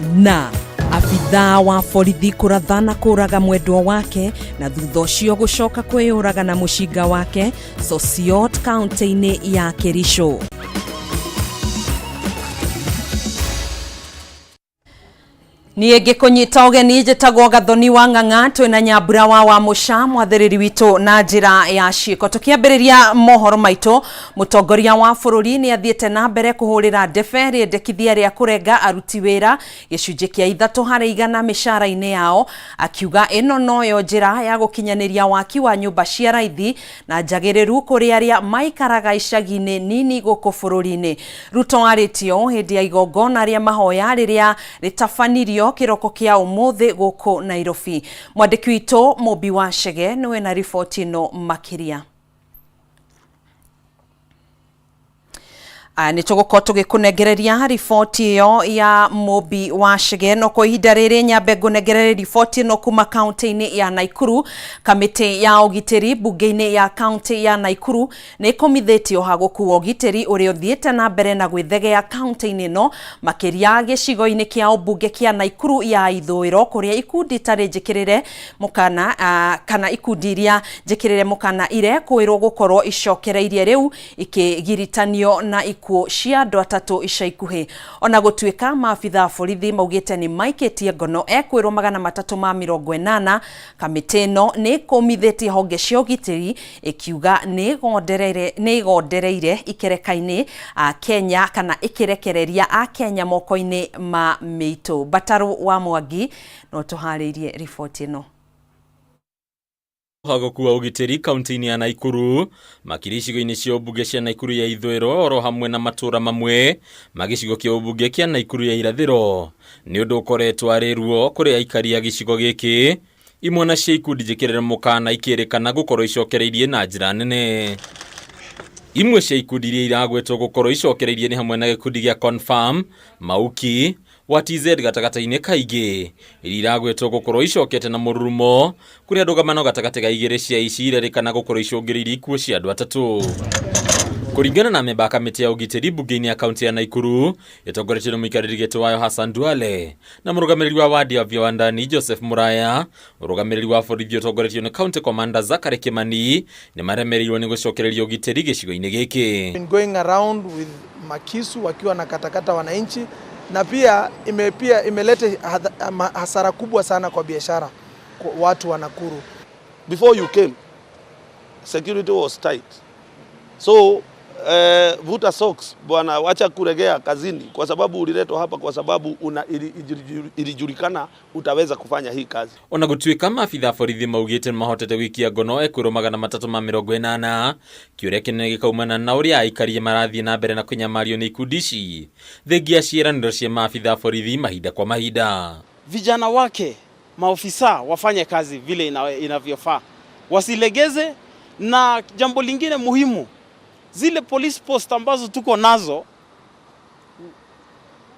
Na abithaa wa borithi kũratha na kũraga mwendwa wake na thutha ũcio gũcoka kwĩyũraga na mũcinga wake Sosiot kaunti-inĩ ya Kericho. Niĩ ngĩkũnyita ũgeni njĩtagwo Gathoni wa Ng'ang'a, twĩna Nyambura wa Wamũca mwathĩrĩri witũ na njĩra ya ciĩko. Tũkĩambĩrĩria mohoro maitũ, mũtongoria wa bũrũri nĩ athiĩte na mbere kũhũrĩra ndebe rĩendekithia rĩa kũrenga aruti wĩra gĩcunjĩ kĩa 3% mĩcara-inĩ yao, akiuga ĩno noyo njĩra ya gũkinyanĩria waki wa nyũmba cia raithi na njagĩrĩru kũrĩ arĩa maikaraga icagi-inĩ nini gũkũ bũrũri-inĩ. Ruto arĩtie ũũ hĩndĩ ya igongona rĩa mahoya rĩrĩa rĩtabanirio kĩroko kĩa ũmũthĩ gũkũ Nairobi. Mwandĩki witũ Mũmbi wa Chege nĩwe na riboti ĩno makĩria. Nĩ tũgũkorwo tũgĩkũnengereria riboti ĩyo ya Mũmbi wa Chege, no kwa ihinda rĩrĩ nyambe ngũnengererie riboti ĩno kuma kaunti-inĩ ya Nakuru. Kamĩtĩ ya ũgitĩri mbunge-inĩ ya kaunti ya Nakuru nĩ ĩkũmithĩtie ũhagũku wa ũgitĩri ũrĩa ũthiĩte na mbere na gwĩthegea kaunti-inĩ ĩno, makĩria gĩcigo-inĩ kĩa ũmbunge kĩa Nakuru ya ithũĩro, kũrĩa ikundi itarĩ njĩkĩrĩre mũkana kana ikundi iria njĩkĩrĩre mũkana irekũĩrwo gũkorwo icokereirie rĩu ikĩgiritanio na ikuũ cia andũ atatũ ica ikuhĩ. Ona gũtuĩka maabitha a borithi maugĩte nĩ maikĩtie ngono ekwĩrwo 380, kamĩtĩ ĩno nĩ ĩkũmithĩtie honge cia ũgitĩri ĩkiuga nĩ ĩgondereire ikereka-inĩ a Kenya kana ĩkĩrekereria a Kenya moko-inĩ ma mĩitũ. Batarũ wa Mwangi no tũharĩirie riboti ĩno. Ũhagũku wa ũgitĩri kaunti-inĩ ya Nakuru, makĩria icigo-inĩ cia ũmbunge cia Nakuru ya ithũĩro oro hamwe na matũũra mamwe ma gĩcigo kĩa ũmbunge kĩa Nakuru ya irathĩro, nĩ ũndũ ũkoretwo arĩ ruo kũrĩ aikari a gĩcigo gĩkĩ. Imwe cia ikundi njĩkĩrĩre mũkana ikĩrĩkana gũkorwo icokereirie na njĩra nene. Imwe cia ikundi iria iragwetwo gũkorwo icokereirie nĩ hamwe na gĩkundi gĩa Confirm, Mauki, wa TZ gatagatĩ-inĩ kaingĩ iria iragwetwo gũkorwo icokete na mũrurumo kũrĩa ndũgamano gatagatĩ ga igĩrĩ cia ici irerĩkana gũkorwo icũngĩrĩirie ikuũ cia andũ atatũ. Kũringana na memba a kamĩtĩ ya ũgitĩri mbunge-inĩ ya kaunti ya Nakuru ĩtongoretio nĩ mũikarĩri gĩtĩ wayo Hassan Duale na mũrũgamĩrĩri wa wadi ya Viwandani Joseph Muraya, mũrũgamĩrĩri wa borithi ũtongoretio nĩ County Commander Zachary Kimani nĩ maremereirwo nĩ gũcokereria ũgitĩri gĩcigo-inĩ gĩkĩ. Been going around with makisu wakiwa na katakata wananchi, na pia imeleta hasara kubwa sana kwa biashara kwa watu wa Nakuru. Before you came, security was tight. So vuta socks bwana, wacha kuregea kazini kwa sababu uliletwa hapa kwa sababu ilijulikana utaweza kufanya hii kazi. Ona gũtuĩka maabitha a borithi maugĩte mahotete gũikia ngono ekwĩrwo 380, kĩũria kĩnene gĩkaumana na ũrĩa aikari marathiĩ na mbere na kũnyamario nĩ ikundi ici thengia ciĩranĩro cia maabitha a borithi mahinda kwa mahinda. Vijana wake maofisa wafanye kazi vile inavyofaa, wasilegeze. Na jambo lingine muhimu, zile police post ambazo tuko nazo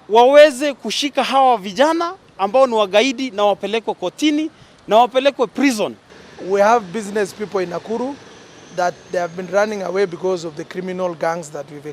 waweze kushika hawa vijana ambao ni wagaidi na wapelekwe kotini na wapelekwe prison. We have business people in Nakuru that they have been running away because of the criminal gangs that we've